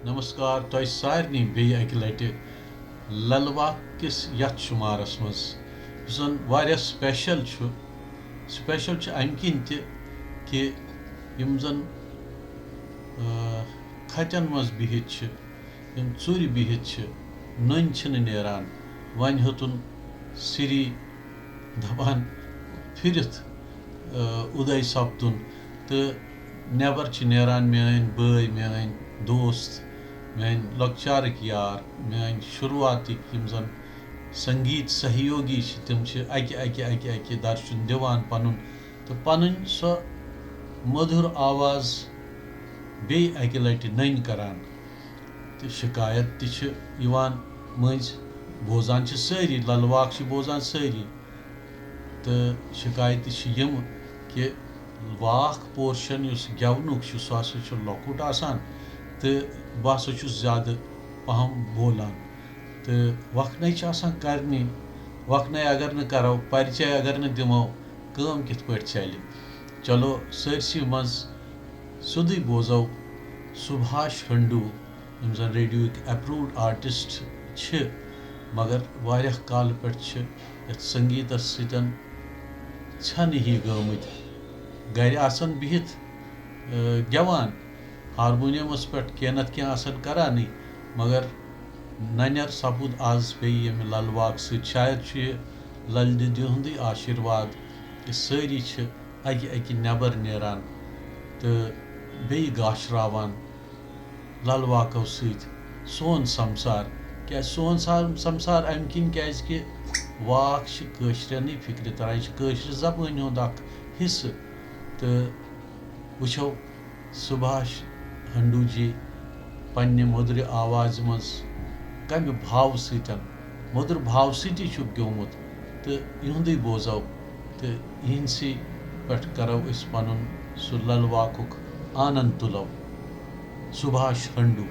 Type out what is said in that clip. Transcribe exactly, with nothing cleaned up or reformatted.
نمسکار تۄہہِ سارنٕے بیٚیہِ اَکہِ لَٹہِ لَلواک کِس یَتھ شُمارَس منٛز، یُس زَن واریاہ سپیشل چھُ۔ سپیشل چھُ اَمہِ کِنۍ تہِ کہِ یِم زَن، آ، کھَتٮ۪ن منٛز بِہِتھ چھِ، یِم ژوٗرِ بِہِتھ چھِ، نٔنۍ چھِنہٕ نیران، وۄنۍ ہیوٚتُن سِری دَپان پھِرِتھ، آ، اُدے سَپدُن۔ تہٕ نٮ۪بر چھِ نیران میٲنۍ بٲے، میٲنۍ دوست، میٲنۍ لۄکچارٕکۍ یار، میٲنۍ شروٗعاتٕکۍ یِم زَن سنگیت سہیوگی چھِ، تِم چھِ اَکہِ اَکہِ اَکہِ اَکہِ درشُن دِوان پَنُن، تہٕ پَنٕنۍ سۄ مٔدُر آواز بیٚیہِ اَکہِ لَٹہِ نٔنۍ کران۔ تہٕ شِکایت تہِ چھِ یِوان مٔنٛزۍ، بوزان چھِ سٲری، لَلواک چھِ بوزان سٲری۔ تہٕ شِکایتہٕ چھِ یِم کہِ واکھ پورشن یُس گٮ۪ونُک چھُ، سُہ ہسا چھُ لۄکُٹ آسان تہٕ بہٕ ہسا چھُس زیادٕ پَہَم بولان۔ تہٕ وَکھنَے چھِ آسان کَرنی، وَکھنَے اگر نہٕ کَرو، پَرِچے اگر نہٕ دِمو، کٲم کِتھ پٲٹھۍ چَلہِ؟ چلو، سٲرسٕے منٛز سیوٚدُے بوزو سُبھاش ہنڈو، یِم زَن ریڈیوٕکۍ اپرووڈ آرٹسٹ چھِ، مگر واریاہ کالہٕ پٮ۪ٹھ چھِ یَتھ سنگیٖتَس سۭتۍ ژھٮ۪نہٕ ہی گٲمٕتۍ۔ گَرِ آسان بِہِتھ، آ، گٮ۪وان، ہارمونیمَس پٮ۪ٹھ کینٛہہ نَتہٕ کینٛہہ آسان کَرانٕے، مگر نَنٮ۪ر سَپُد آز بیٚیہِ ییٚمہِ لَلہٕ واکہٕ سۭتۍ۔ شاید چھُ یہِ لَلہٕ دِدِ ہُنٛدُے آشیٖرواد کہِ سٲری چھِ اَکہِ اَکہِ نٮ۪بر نیران تہٕ بیٚیہِ گاشراوان لَلہٕ واکو سۭتۍ سون سَمسار۔ کیٛازِ سون سا-، سَمسار اَمہِ کِنۍ، کیٛازِکہِ واکھ چھِ کٲشرٮ۪نٕے فِکرِ تَران، یہِ چھِ کٲشرِ زبٲنۍ ہُنٛد اَکھ حِصہٕ۔ تہٕ وٕچھو سُبھاش ہنڈو جی پننہِ مٔدرِ آوازِ منٛز کمہِ بھاوٕ سۭتۍ، مٔدُر بھاوٕ سۭتی چھُکھ گیومُت، تہٕ یِہُنٛدُے بوزو تہٕ یِہِنٛدسٕے پٮ۪ٹھ کرو أسۍ پنُن سُہ للہٕ واکُک آنند تُلو۔ سُبھاش ہنڈو۔